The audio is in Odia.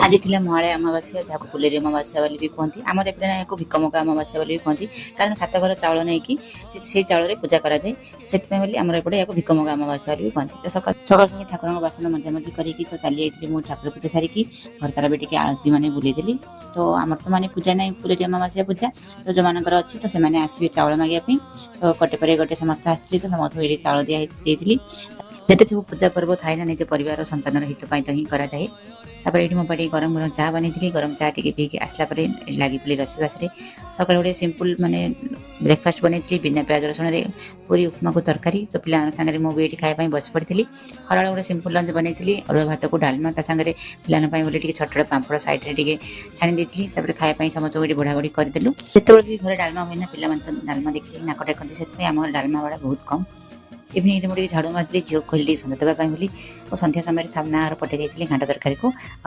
ଆଜି ଥିଲା ମହାଳୟା ଅମାବାସ୍ୟା, ଯାହାକୁ ଫୁଲେରୀ ଅମାବାସ୍ୟା ବୋଲି ବି କୁହନ୍ତି। ଆମର ଏପଟେ ଏହାକୁ ଭିକମକା ଅମାବାସ୍ୟା ବୋଲି ବି କୁହନ୍ତି, କାରଣ ସାତ ଘର ଚାଉଳ ନେଇକି ସେଇ ଚାଉଳରେ ପୂଜା କରାଯାଏ। ସେଥିପାଇଁ ବୋଲି ଆମର ଏପଟେ ଏହାକୁ ଭିକମକା ଅମାବାସ୍ୟା ବୋଲି ବି କୁହନ୍ତି। ତ ସକାଳ ସକାଳ ସକାଳ ଠାକୁରଙ୍କ ବାସନ ମଜାମଜି କରିକି ତ ଚାଲି ଯାଇଥିଲି ମୁଁ। ଠାକୁର ପୂଜା ସାରିକି ଘର ସାରା ବି ଟିକେ ଆଳତି ମାନେ ବୁଲେଇଦେଲି। ତ ଆମର ତ ମାନେ ପୂଜା ନାହିଁ, ଫୁଲେରୀ ଅମାବାସ୍ୟା ପୂଜା। ତ ଯେଉଁମାନଙ୍କର ଅଛି, ତ ସେମାନେ ଆସିବେ ଚାଉଳ ମାଗିବା ପାଇଁ। ତ ଗୋଟେ ପରେ ଗୋଟେ ସମସ୍ତେ ଆସିଥିଲେ, ତ ସମସ୍ତଙ୍କୁ ଏଇଠି ଚାଉଳ ଦିଆ ଦେଇଥିଲି। ଯେତେ ସବୁ ପୂଜା ପର୍ବ ଥାଏ ନା, ନିଜ ପରିବାର ସନ୍ତାନର ହିତ ପାଇଁ ତ ହିଁ କରାଯାଏ। ତାପରେ ଏଇଠି ମୋ ପାଇଁ ଟିକେ ଗରମ ଗରମ ଚା ବନେଇଥିଲି। ଗରମ ଚା ଟିକେ ପିଇକି ଆସିଲା ପରେ ଲାଗିପଡ଼ି ରୋଷେଇବାସରେ। ସକାଳେ ଗୋଟେ ସିମ୍ପଲ୍ ମାନେ ବ୍ରେକଫାଷ୍ଟ ବନେଇଥିଲି ବିନା ପିଆଜ ରସୁଣରେ, ପୁରୀ ଉପମାକୁ ତରକାରୀ। ତ ପିଲାମାନଙ୍କ ସାଙ୍ଗରେ ମୁଁ ବି ଏଇଠି ଖାଇବା ପାଇଁ ବସି ପଡ଼ିଥିଲି। ଖରାବେଳେ ଗୋଟେ ସିମ୍ପଲ୍ ଲଞ୍ଚ ବନେଇଥିଲି, ଅରୁଆ ଭାତକୁ ଡାଲମା, ତା ସାଙ୍ଗରେ ପିଲାଙ୍କ ପାଇଁ ବୋଲି ଟିକେ ଛୋଟ ଛୋଟ ପାମ୍ପଡ଼ ସାଇଡ଼ରେ ଟିକେ ଛାଣି ଦେଇଥିଲି। ତାପରେ ଖାଇବା ପାଇଁ ସମସ୍ତଙ୍କୁ ଏଇଠି ବଢ଼ା ବଢ଼ି କରିଦେଲୁ। ଯେତେବେଳେ ବି ଘରେ ଡାଲମା ହୁଏ ନା, ପିଲାମାନେ ତ ଡାଲମା ଦେଖିକି ନାକ ଟେକନ୍ତି। ସେଥିପାଇଁ ଆମ ଘରେ ଡାଲମା ବାଡ଼ା ବହୁତ କମ୍। ଇଭିନିଂରେ ମୁଁ ଟିକେ ଝାଡ଼ୁ ମାରିଥିଲି, ଝିଅକୁ କହିଲି ଟିକେ ସନ୍ଧ୍ୟା ଦେବା ପାଇଁ ବୋଲି। ଓ ସନ୍ଧ୍ୟା ସମୟରେ ସାମ୍ନା ଘର ପଠେଇ ଦେଇଥିଲି ଘାଣ୍ଟ ତରକାରୀକୁ।